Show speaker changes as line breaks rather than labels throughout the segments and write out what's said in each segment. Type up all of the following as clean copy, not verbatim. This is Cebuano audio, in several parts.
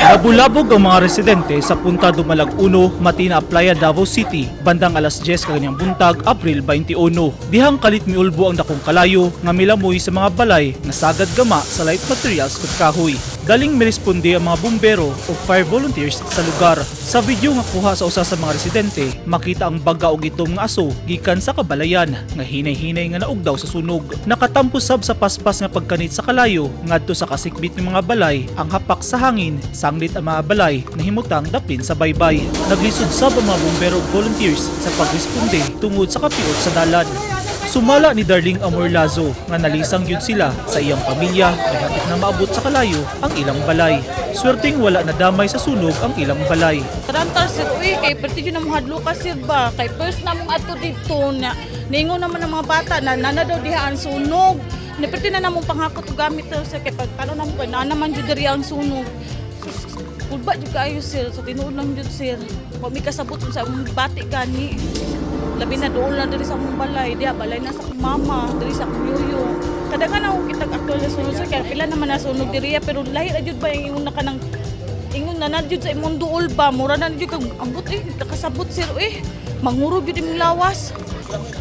Nabulabog ang mga residente sa Punta Dumalag 1, Matina, Playa, Davao City, bandang alas 10 kaganihang buntag, Abril 21. Dihang kalit miulbo ang dakong kalayo nga milamoy sa mga balay nga sagad gama sa light materials kag kahoy. Daling miresponde ang mga bumbero o fire volunteers sa lugar. Sa video nga kuha sa usa sa mga residente, makita ang baga og itom nga aso gikan sa kabalayan nga hinay-hinay nga naugdaw sa sunog. Nakatampo sab sa paspas nga pagkanit sa kalayo ngadto sa kasikbit ng mga balay ang hapak sa hangin sanglit ang mga balay na himutang dapin sa baybay. Naglisod sab ang mga bumbero ug volunteers sa pagresponde tungod sa kapiot sa dalan. Sumala ni Darling Amorlazo nga nalisang gyud sila sa iyang pamilya kay hapit na maabot sa kalayo ang ilang balay. Swerteng wala na damay sa sunog ang ilang balay.
Tarantar, sir, uy, kay perti jud na mo hadlo ka, sir, ba. Kay first na mong adto dito na ningon naman ang mga bata na nana daw diha ang sunog. Na perti na namong panghakot og gamit daw, sir, kay pagtanaw namo kay naa naman jud diri ang sunog. Sus, kulba jud kaayo, sir, sa tinuod lang jud, sir. Wa mi kasabot sa among bati gani. Labi na doon lang diri sa among balay, diha balay na sa akong mama, diri sa akong yuyo. Kadaghan ako kitag actual na sunog, sir, kaya pila naman nasunog diri, pero lahi ra jud ba yung ingon na kanang ingon na na jud sa imong duol ba, mura na jud kag ambot eh, nakasabot, sir, eh. Mangurog jud imong lawas.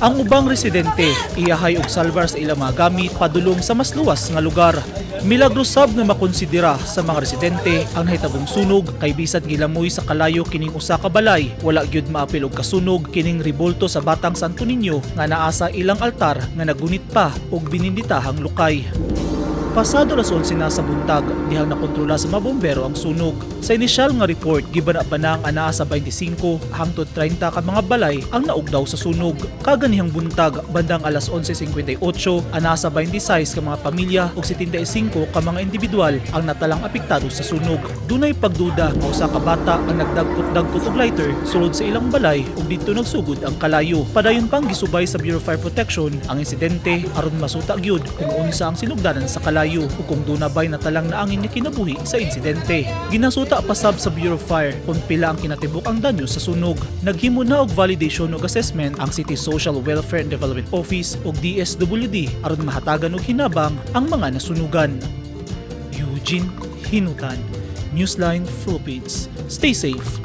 Ang ubang residente iyahay og salvar sa ilang mga gamit padulong sa mas luwas nga lugar. Milagro sab nga makonsidera sa mga residente ang nahitabong sunog kay bisan gilamoy sa kalayo kining usa ka balay, wala gyud maapil og kasunog kining rebulto sa Batang Santo Niño nga naa sa ilang altar nga nagunit pa og bininditahang lukay. Pasado alas 11 na sa buntag, dihang nakontrola sa mga bombero ang sunog. Sa inisyal nga report, gibana-bana ang anaa sa 25 hangtod 30 ka mga balay ang naugdaw sa sunog. Kaganihang buntag, bandang alas 11:58, anaa sa 26 ka mga pamilya ug 75 ka mga individual ang natalang apektado sa sunog. Dunay pagduda nga usa ka bata ang nagdagkot-dagkot og lighter sulod sa ilang balay ug didto nagsugod ang kalayo. Padayon pang gisubay sa Bureau of Fire Protection ang insidente aron masuta gyud kung unsa ang sinugdanan sa kalayo ug kung duna bay natalang naangin nga kinabuhi sa insidente. Ginasuta pasab sa Bureau of Fire kung pila ang kinatibuk ang danyo sa sunog. Naghimo na og validation ug assessment ang City Social Welfare and Development Office ug DSWD aron mahatagan og hinabang ang mga nasunugan. Eugene Hinutan, Newsline Philippines. Stay safe.